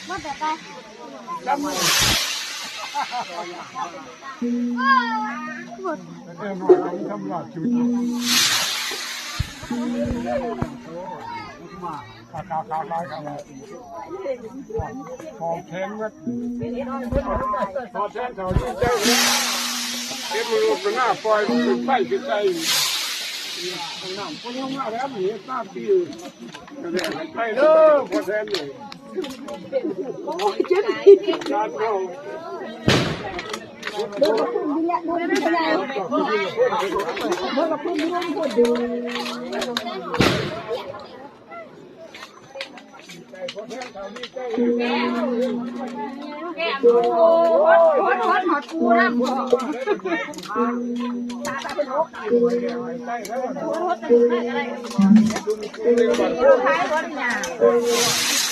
ມາແຕ່ໄກ ເອີ ນ້ອຍທຳລາດຈຸດ ມາ ຂາວໆ ຂາວໆ ຂາວ ຂອງແຂງໝົດ ຂໍແທນເຂົາດີໃຈເດ້ ເກັບມາໂລດມາໜ້າ ປ່ອຍມັນເປັນໄຟຂຶ້ນໄປ ນ້ຳກໍຍັງມາແລ້ວ ເຮັດຕາມທີ່ ໄປເດີ ຂໍແທນເດີ ໂອ້ຍ ເຈັບ ຈານເຮົາ ເດີ ບໍ່ຂຶ້ນ ບໍ່ຂຶ້ນ ບໍ່ຂຶ້ນ ບໍ່ຂຶ້ນ ບໍ່ຂຶ້ນ ບໍ່ຂຶ້ນ ໂອ້ຍ ຮອດ ຮອດ ຮອດ ຮອດ ຮອດ ຮອດ ຮອດ ຮອດ ຮອດ ຮອດ ຮອດ ຮອດ ຮອດ ຮອດ